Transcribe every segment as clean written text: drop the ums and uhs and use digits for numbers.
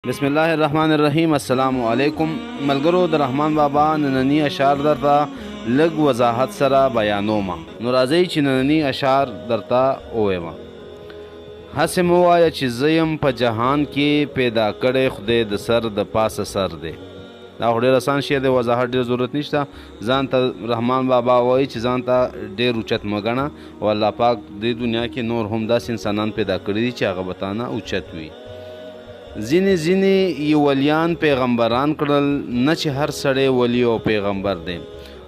بسم الله الرحمن الرحیم. السلام علیکم ملګرو، د رحمان بابا نننی اشعار درته لږ وضاحت سره بیانوم. نو راځئ چې نننی اشعار درته ووایم. هسې مه وایه چې زه یم په جهان کې پیدا کړی خدای د سر د پاسه سر دی. دا خو ډېر اسان شعر دی، وضاحت ډېر ضرورت نشته. ځان ته رحمان بابا وایي چې ځان ته ډېر اوچت مه ګڼه، او الله پاک دې دنیا کې نور هم داسې انسانان پیدا کړي دي چې هغه به تا نه اوچت وي. ځینې ځینې یې ولیان پیغمبران کړل، نه چې هر سړی ولی او پیغمبر دی.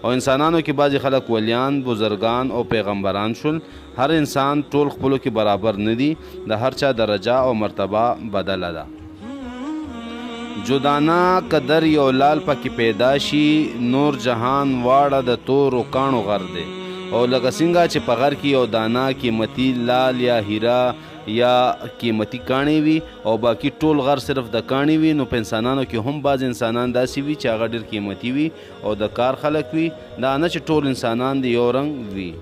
او انسانانو کې بعضې خلک ولیان، بزرګان او پیغمبران شول. هر انسان ټول خپلو کې برابر نه دي، د هر چا درجه او مرتبه بدله ده. جدانا قدر یو لال پکې پیدا شي، نور جهان واړه د تورو کاڼو غر دی. او لکه څنګه چې په غر کې یو دانه قیمتي لال یا هیره یا قیمتي کاڼې وي او باقي ټول غر صرف د کاڼې وي، نو په انسانانو کې هم بعض انسانان داسې وي چې هغه ډېر قیمتي وي او د کار خلک وي. دا نه چې ټول انسانان د یو رنګ وي.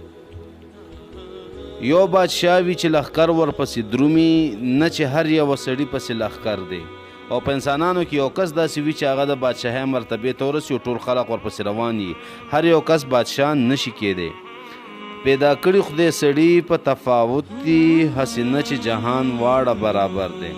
یو بادشاه وي چې لښکر ورپسې درومي، نه چې هر یوه سړي پسې لښکر دی. او په انسانانو کې یو کس داسې وي چې هغه د بادشاهۍ مرتبې ته ورسي او ټول خلک ورپسې روان وي. هر یو کس بادشاه نشي کېدی. پیدا کړي خدای سړي په تفاوت دي، هسې نه چې جهان واړه برابر دی.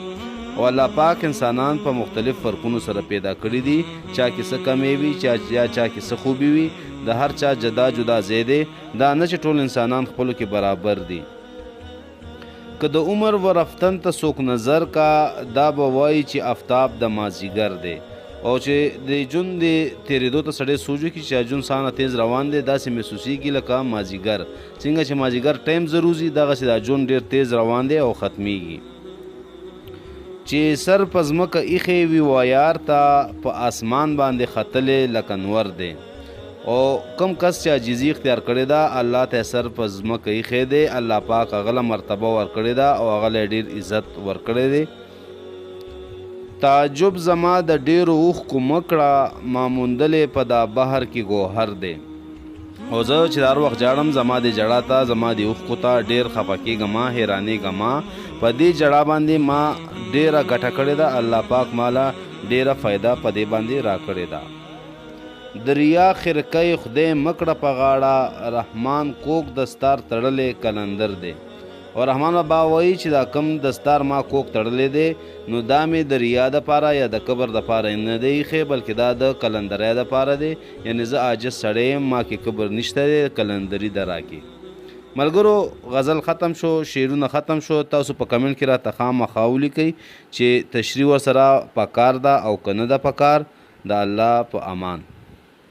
او الله پاک انسانان په مختلف فرقونو سره پیدا کړي دي. چا کې څه کمی وي، چا یا چا کې څه خوبي وي، د هر چا جدا جدا ځای دی. دا نه چې ټول انسانان خپلو کې برابر دي. که د عمر و رفتن ته څوک نظر کا، دا به وایي چې افتاب د مازیګر دی. او چې د ژوند د تېرېدو ته سړی سوچ وکړي چې ژوند سانه تیز روان دی، داسې محسوسېږي لکه مازیګر. څنګه چې مازیګر ټایم ضرور ځي، دغسې دا ژوند ډېر تیز روان دی او ختمیږي. چې سر په ځمکه ایښی وي ویار ته، په اسمان باندې ختلی لکه نور دی. او کم کس چې عاجزي اختیار کړې ده، الله ته سر په ځمکه ایښی دی، الله پاک هغه له مرتبه ورکړې ده او هغه له ډېر عزت ورکړی دی. تعجب زما د ډېرو اوښکو مه کړه، ما موندلی په دا بحر کې ګوهر دی. او زه چې هر وخت ژاړم، زما دې ژړا ته، زما دې اوښکو ته ډېر خفه کېږه مه، حیرانېږه مه. په دې ژړا باندې ما ډېره ګټه کړې ده، الله پاک ماله ډېره فایده په دې باندې راکړې ده. د ریا خرقه یې خدای مه کړه په غاړه، رحمان کوک دستار تړلی قلندر دی. او رحمان بابا وایي چې دا کم دستار ما کوک تړلی دی، نو دا مې د ریا دپاره یا د کبر دپاره نه دی ایښی، بلکې دا د قلندرۍ دپاره دی. یعنې زه عاجز سړی یم، ما کې کبر نشته دی، قلندري ده راکې. ملګرو غزل ختم شو، شعرونه ختم شو. تاسو په کمنټ کې راته خامخا ولیکئ چې تشریح ورسره پکار ده او که نه ده پکار. د الله په امان.